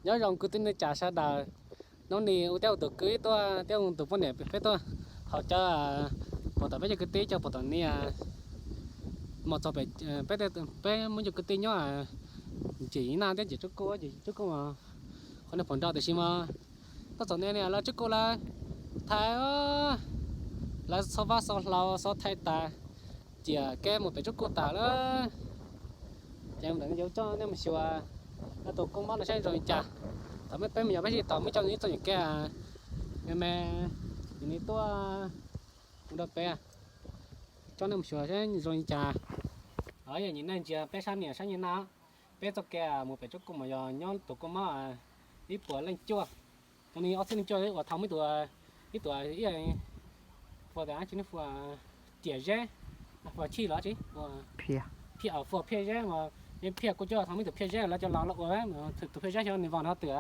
Nyob zoo kwv tij neej tsa sawv daws, hnub no ua teb ua tus kwv tuaj thiab ua tus poj niam peb tuaj haus cawv pom tom peb cov kwv tij coj pom tom niam mus txog pem, peb muab cov kwv tij nyob ncim Naj thiab ncim Tsuj Kuj, ncim Tsuj Kuj mas qhov niag pom nrog tiam sis mas tuaj txog niam lawv Tsuj Kuj lawv thaiv, lawv xob vab xob hlau xob thaij tas, ciam kev mus pem Tsuj Kuj tas lawm. Ces ntawm no yuav coj nej mus xyuas tus kua mob no saib zoo li cas. Thaum peb mus yog peb sib tau muaj coj ib txoj nyuam kev me me, nim no tuaj mus rau pem, coj nej mus xyuas saib zoo li cas. Yog nim no ntsia peb sab niam sab niam na, peb txoj kev mus pem Tsuj Kuj mas yog nyob tus kua mob ib puas leej cuaj, tus ni ob txhiab leej cuaj uas thaum ib tug, ib tug, ua tias tsis, ua ciam zeb, ua chij los tsis, phiaj, ua phiaj zeb mas, phiaj kuj coj thaum ib tug phiaj zeb lawv cov los los ua, tus phiaj zeb xyov nws vog no twg,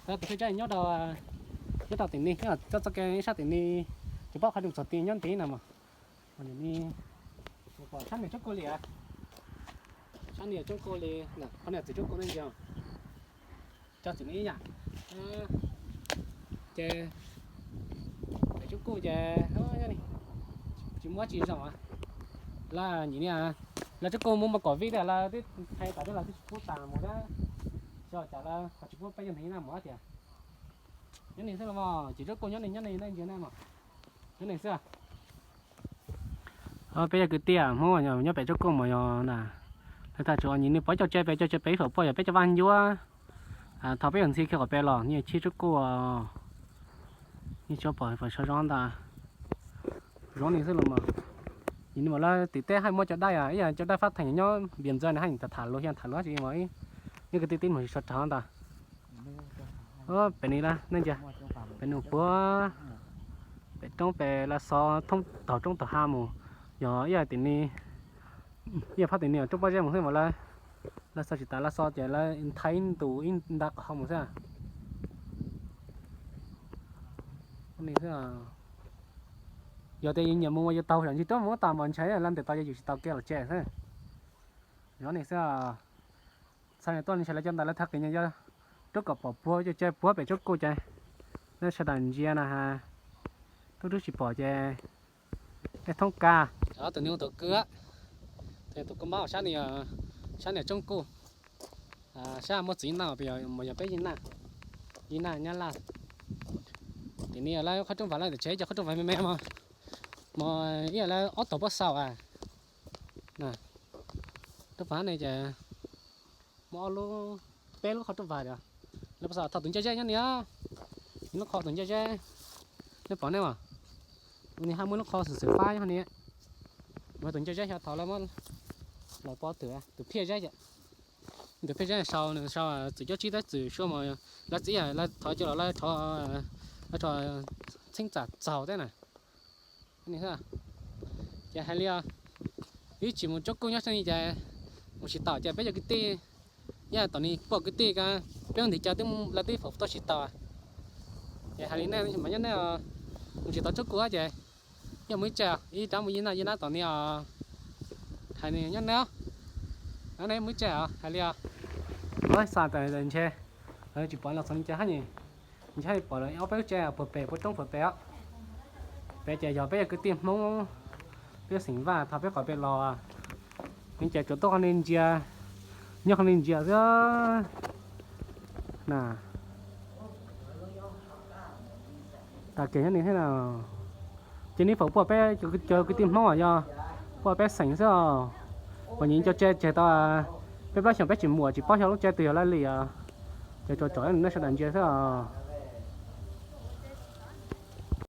tus phiaj zeb nyob rau, nyob rau tim ni, coj txoj kev ib sab tim ni, tsis paub qhov twg txog tim nyob ntiv no mas. Sab niam Tsuj Kuj li, sab niam Tsuj Kuj li, qhov niam txiv Tsuj Kuj ne ntsia, cov txiv ne ib yam. Ces pem Tsuj Kuj ces tsis muaj tsis zoo, lawv nim no lawv Tsuj Kuj muaj muaj kom vij thiab lawv twb hais tas thiab lawv twb tsis pub tas mus thiab, xyov cas lawv ho tsis pub peb cov ntawd na mus tias. Nyob ni xwb los mas, ces Tsuj Kuj nyob ni, nyob ni nej ntsia na mas, nyob ni xwb. Peb cov kwv tij Hmoob nyob pem Tsuj Kuj mas yog na, lawv tham tsuas nim no pov coj tsev pem, coj tsev pem ib fam puaj yog peb cov vaj ncuab. Thaum peb yuav ntxhi kiag qhov pem los nyias chib Tsuj Kuj, nyias tsuas pom pom sov zoo ntag. Zoo ni xwb los mas, nim no mas lawv tim teb haj muab cov daj, ib yam cov daj fab theem nyob npias ntxawg na haj tham tham luag, yog tham luag tsis mas ib, nyob kwv tij tib mus sov rog ntag. Pem ni lawm nej ntsia, pem nus puag pem roob pem lawv xov thoob taug roob taug hav mus, yog ib yam tim ni, ib yam phab tim ni roob pob zeb mus xwb mas lawv, lawv xov tsis tas lawv xov ces lawv nthaib ntus ib nta qhov mus xwb. Yog tias yus nyiam mus ua yus taug yam ntsis roob mus tas mas ntshai lawv ntes tau yus tsis tau kev los tsev xwb. Yog ni xwb. Txhais tuaj ntshe lawv cov ntawd lawv thaj qis nyias yog rub kom pom puag cov tsev puag pem Tsuj Kuj ces nej sawv daws ntsia na has, tub rub tsis pom ces nej thoob kas. Tus ni tus kwv, tus kua mob sab ni, sab niam Tsuj Kuj, sab muaj txiv Naj, yog peb Yij Naj, Yij Naj Nyab Laj. Tim ni lawv qhov rooj vag lawv tsev cov qhov rooj vag me me mos, mos ib yam lawv ob tog pob xaus. Rooj vag ne ces muaj ob lub, peb lub qhov rooj vag, lub pob xaus thaum tus ncaj zeb nyob ni, lub qhov tus ncaj zeb, nej pom ne mas, tus ni haj muaj lub qhov xwm xwm fab nyob ni, mas tus ncaj zeb xyov thaum lawv muab los pov twm tus phiaj zeb, tus phiaj zeb sau, sau txwm cuab tsib teb txwm sua mos, lawv txiv lawv thov cia los lawv rho, lawv rho txheeb txam txaug teb na. Ces hais li os, ib tsis mus Tsuj Kuj nyob sab ni ces mus tsis taus ces peb cov kwv tij, yog tom ni poj kwv tij ko, peb ua ntiv cav twb lawv twb faus tuaj tsis tau. Ces hais li nej mas nyob nej, mus tsis tau Tsuj Kuj ces yog mus ib tse, ib rab mus Yij Naj, Yij Naj tom ni os. Hais nyob nej, nej mus ib tse os, hais li os. Xa tas ntshe tsis pom los txog ni ces hab ni, ntshe pom ob peb lub tsev puag pem puag roob puag pem os. Pem ces yog peb yog kwv tij Hmoob, peb xeem Vaj thaum peb qhov pem los, ces tsuas tuaj qhov ni ntsia, nyob qhov ni ntsia xwb na. Tas kev nyob ni thiab na. Ces neb faus puag peb cov kwv tij Hmoob yog puag peb xeem xwb os. Uas nyias cov tsev tseg tau peb plaub xyoos peb tsis muaj tsis paub xyov lub tsev twg yog lawv li os. Ces tsuas tsom nej sawv daws ntsia xwb os.